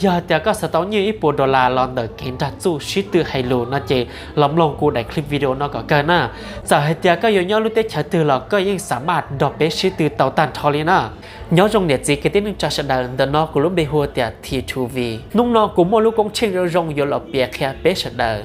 Yog hais tias koj xav tau nyiaj ib puas dollar los ntawm kev nrag txuj sib tw hais lus no ces los mloog kuv daim clip video no kom kawg na. Txawm hais tias koj yuav nyob lub teb chaws twg los koj yeej xa maj nrog peb sib tw tau tag nrho li na. Nyob zoo niam txiv kwv tij neej tsa sawv daws, ntawm no kuv lub npe hu tias T two V. Hnub no kuv muaj lub koob tsheej zoo zoo yuav los piav qhia peb sawv daws.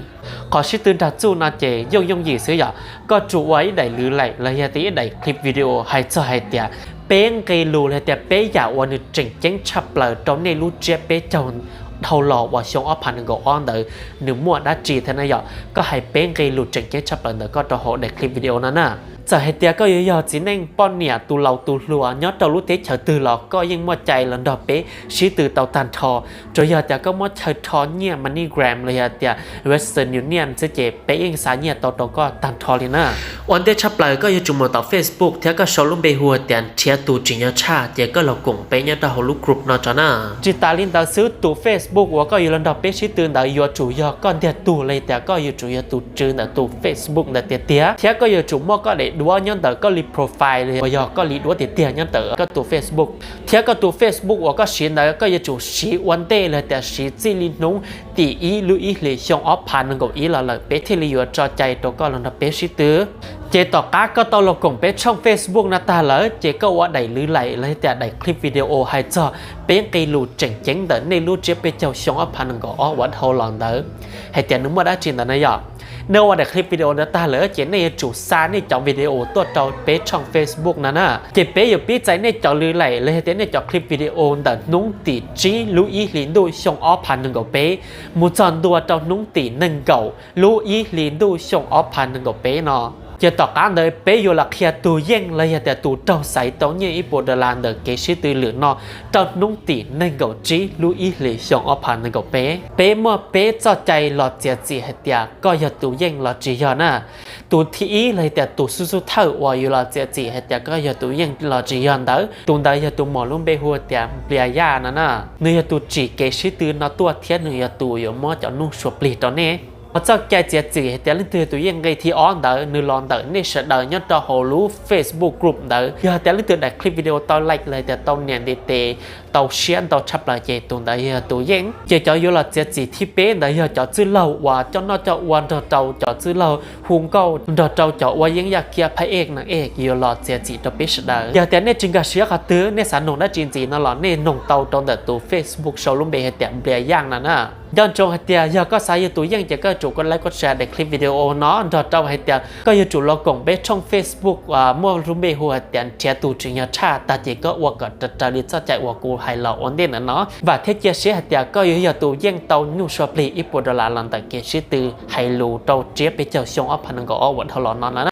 Qhov sib tw nrag txuj no ces yooj yooj yim xwb yom. Koj tsuas ua ib daim lwm laim los yog tias ib daim clip video hais txog hais tias peb nqe lus los yog tias peb yam uas nws tseem ceeb tshaj plaws rau nej lub tsiab peb caug dhau los uas xyoo ob phav nees nkaum ob ntawd nws muaj dab tsi thiab na yom. Koj hais peb nqe lus tseem ceeb tshaj plaws ntawm koj rau hauv daim clip video no na. Txawm hais tias koj yuav yog txiv neej poj niam tus laus tus hluas nyob rau lub teb chaws twg los koj yeej muaj cai los nrog peb sib tw tau tag nrho. Tsuas yog tias koj muab chaw rho nyiaj MoneyGram los yog tias Western Union xwb ces peb yeej xa nyiaj tau rau koj tag nrho li na. Ua ntej tshaj plaws koj yuav tsum mus tom Facebook thiab koj sau lub npe hu tias nrhiav tus tsim nyog tshaj ces koj los koom peb nyob rau hauv lub group no tso na. Tsis tas li ntawd xwb, tus Facebook uas koj yuav los nrog peb sib tw ntawd yuav tsum yog koj ntiag tug los yog tias koj yuav tsum yog tus tswv ntawm tus Facebook ntawd tiag tiag, thiab koj yuav tsum muaj koj daim duab nyob ntawm koj li profile los yog koj li duab tiag tiag nyob ntawm koj tus Facebook. Thiab koj tus Facebook uas koj siv ntawd koj yuav tsum siv ua ntej los tias siv txij li hnub tim ib lub ib hlis xyoo ob phav nees nkaum ib los lawm peb thiaj li yuav tso cai rau koj los nrog peb sib tw. Ces tom qab koj tau los koom peb tshooj Facebook no tag lawm ces koj ua daim lwm laim los yog tias daim clip video hais txog peb nqe lus tseem ceeb ntawm nej lub tsiab peb caug xyoo ob phav nees nkaum ob uas dhau los ntawd hais tias nws muaj dab tsi ntawd na yom. Nej ua daim clip video ntawd tag lawm ces nej yuav tsum xa nej cov video tuaj rau peb tshooj Facebook no na. Ces peb yuav pib txais nej cov lwm laim los yog tias nej cov clip video ntawm hnub tim tsib lub ib hlis ntuj xyoo ob phav nees nkaum peb mus txog ntua rau hnub tim nees nkaum lub ib hlis ntuj xyoo ob phav nees nkaum peb no. Ces tom qab ntawd peb yuav los qhia tus yeej los yog tias tus raug xaiv tau nyiaj ib puas dollar ntawm kev sib tw lwm no rau hnub tim nees nkaum tsib lub ib hlis xyoo ob phav nees nkaum peb. Peb muaj peb txoj cai los txiav txim hais tias koj yog tus yeej los tsis yog na. Tus thib ib los yog tias tus xub xub thawj uas yuav los txiav txim hais tias koj yog tus yeej los tsis yog ntawd, tus ntawd yog tus muaj lub npe hu tias Nplias Yaj no na. Nws yog tus tsim kev sib tw no tuaj thiab nws yog tus yuav muab cov nuj sua plig rau nej. Ho txoj cai txiav txim hais tias leej twg yog tus yeej nqe thib ob ntawd nws los ntawm nej sawv daws nyob rau hauv lub Facebook group ntawd. Yog hais tias leej twg daim clip video tau like los tias tau nias ntiv tes tau share ntau tshaj plaws ces tus ntawd yog tus yeej. Ces cov yuav los txiav txim thib peb ntawd yog cov txwj laug uas coj noj coj ua nrog rau cov txwj laug hu nkauj nrog rau cov ua yeeb yaj kiab phab ej neeg ej yuav los txiav txim rau peb sawv daws. Yog tias nej tsis nkag siab qhov twg nej xav noog dab tsi ntxiv no los nej noog tau rau ntawm tus Facebook sau lub npe hais tias Nplias Yaj no na. Nco ntsoov hais tias yog koj xav yog tus yeej ces koj tsum koj like koj share daim clip video no nrog rau hais tias koj yuav tsum los koom peb tshooj Facebook muaj lub npe hu hais tias nrhiav tus tsim nyog tshaj tag ces koj ua kom raws raws li txoj cai uas kuv hais los ua ntej ntawd no. Vam thiab cia siab hais tias koj yuav yog tus yeej tau nyuj sua plig ib puas dollar los ntawm kev sib tw hais lus rau tsiab peb caug xyoo ob phav nees nkaum ob uas dhau los no na.